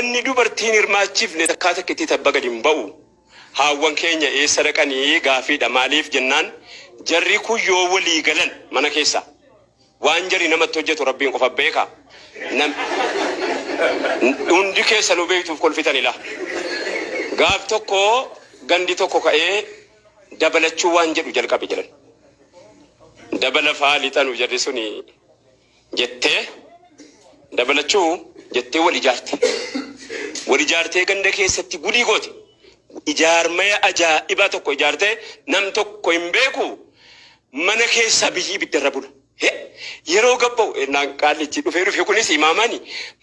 Manni dubartiin hirmaachifne takkaa takkittii tabba gadi hin ba'u. Haawwan keenya eessa dhaqanii gaafiidha maaliif jennaan jarri kun yoo walii galan mana keessaa waan jarri namatti hojjetu Rabbiin qofa beeka. Nam hundi keessanuu beektuuf kolfitani laa. Gaaf tokko gandi tokko ka'ee dabalachuu waan jedhu jalqabe jedhan. Dabala faa lixanu jarri suni jettee dabalachuu jettee wal ijaarte. Wal ijaartee ganda keessatti gudii goote. Ijaarmaya ajaa'ibaa tokko ijaartee nam tokko hin beeku mana keessaa biyyi ibiddarra bula. He yeroo gabba'u ennaan qaallichi dhufee dhufe kunis imaamaani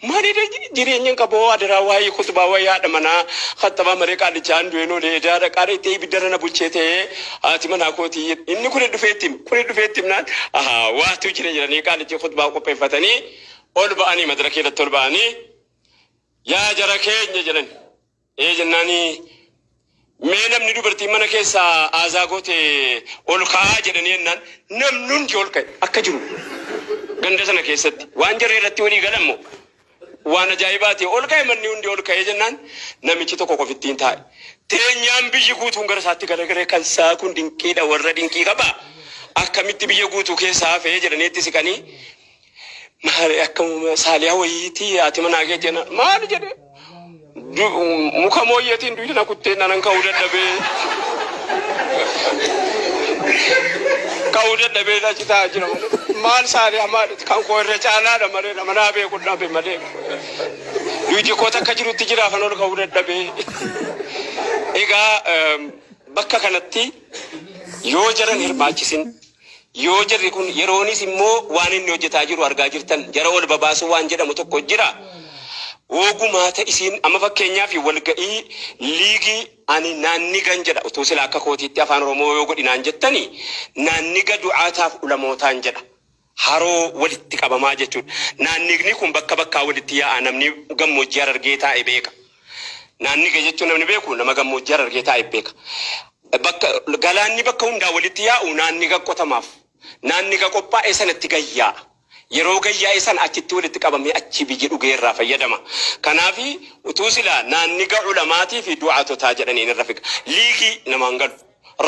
maalidha jireenya hin qabu adaraa waa'ee kutubaa waa'ee haadha manaa khaxxabaa malee qaallichaan du'een oolee edaadha qaala itti ibiddarra na bulchee ta'ee haati manaa kootii inni kun dhufee itti hime kun dhufee itti himnaan ahaa waatu jira jedhanii qaallichi kutubaa qopheeffatanii ol ba'anii madarakii irratti ol ba'anii yaa jara keenya jedhan. Ee jennaani mee namni dubartii mana keessaa aazaa goote ol ka'aa jedhanii jennaan namni hundi ol ka'e akka jiru ganda sana keessatti waan jarri irratti walii galan moo waan ajaa'ibaati ol ka'e manni hundi ol ka'ee jennaan namichi tokko qofittiin taa'e. Teenyaan biyyi guutuun gara isaatti garagalee kan isaa kun dinqiidha warra dinqii qaba akkamitti biyya guutuu keessaa hafee jedhanii itti siqanii maali akka saaliyaa wayiitii haati manaa kee jenna maali jedhee muka mooyyeetiin duyda na kuttee nanan ka'uu dadhabee ka'uu dadhabee achi taa'aa jira malee maal saaliyaa maali kan koo irra caalaadha malee nama naa beeku dhabe malee duydi koo takka jirutti jiraafan ol ka'uu dadhabee egaa bakka kanatti yoo jaran hirmaachisin Yoo jarri kun yeroonis immoo waan inni hojjetaa jiru argaa jirtan jara ol babaasuu waan jedhamu tokko jira. Woo gumaata isiin amma fakkeenyaaf walga'ii liigii ani naannigan jedha utuu sila akka kootiitti afaan Oromoo yoo godhi naan jettani naanniga du'aataaf ulamootaan jedha. Haroo walitti qabamaa jechuudha. Naannigni kun bakka bakkaa walitti yaa'a namni gammoojjii Harargee taa'e beeka. Naanniga jechuun namni beeku nama gammoojjii Harargee taa'e beeka. Bakka galaanni bakka hundaa walitti yaa'u naanniga qotamaaf. Naanniga qophaa'e sanatti gayyaa'a. Yeroo gayyaa'e sana achitti walitti qabamee achi biyyi dhugee irraa fayyadama. Kanaaf utuu silaa naanniga ulamaatii fi du'aatotaa jedhaniin irra figa. Liigii namaan galu.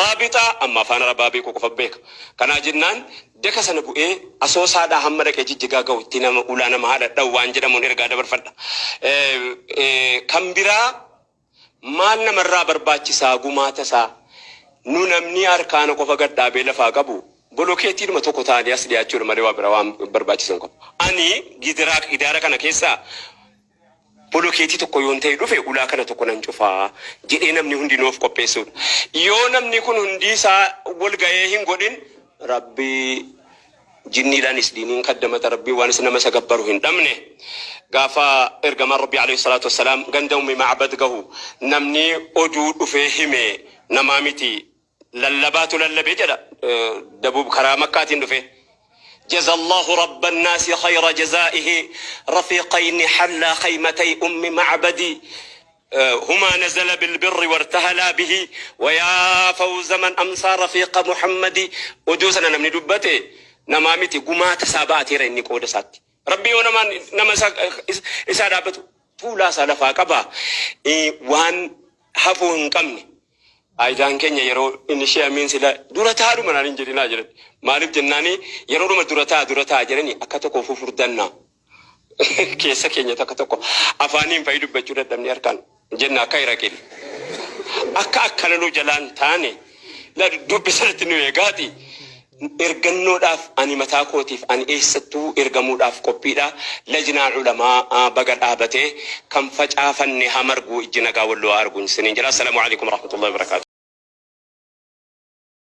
Raabixaa amma afaan Arabaa beeku qofa beeka. Kanaa jennaan daka sana bu'ee Asoosaadhaa hamma dhaqee Jijjigaa gahutti nama ulaa nama haadha dha'u waan jedhamuun ergaa dabarfadha. Kan biraa maal namarraa barbaachisaa gumaata isaa nu namni harkaana qofa gad dhaabee lafaa qabu bolokeetiidhuma tokko ta'anii as dhiyaachuudha malee waa biraa waan barbaachisu hin qabu. Ani gidiraa gidaara kana keessaa bolokeetii tokko yoon ta'e dhufe ulaa kana tokko nan cufa jedhee namni hundinuu of qopheessuudha. Yoo namni kun hundii isaa wal ga'ee hin godhin Rabbi jinniidhaanis diiniin kaddamata Rabbiin waan isa nama isa gabbaru hin dhabne. Gaafa ergamaan Rabbii alayhi salaatu wassalaam ganda Ummi Ma'bad gahu namni oduu dhufee hime namaa miti lallabaatu lallabe jedha dabuub karaa makkaatiin dhufee. جزى الله رب الناس خير جزائه رفيقين حلا خيمتي أم معبد هما نزل بالبر وارتهلا به ويا فوز من أمسى رفيق محمد oduu sana namni dubbate namaa miti gumaata isaa baateera inni qooda isaatti. Rabbi yoo namaan nama isaa dhaabbatu tuulaa isaa lafaa qaba waan hafuu hin qabne. Faayidaan keenya yeroo inni ishee amiin sila dura taadhuma naan hin jedhinaa jedhan. Maaliif jennaani yeroodhuma dura taa dura taa jedhani akka tokko fufurdanna. Keessa keenya takka tokko afaaniin fa'i dubbachuu dadhabnee harkaan jenna akka Iraqil. Akka akkana nu jalaan taane la dubbi sanatti nu eegaati. Ergannoodhaaf ani mataa kootiif ani eessattuu ergamuudhaaf qophiidha. Lajnaa ulamaa baga dhaabate kan facaafanne haa margu ijji nagaa walloo haa argu isiniin jedha. Assalaamu alaikum warahmatullahi wabarakaatuh.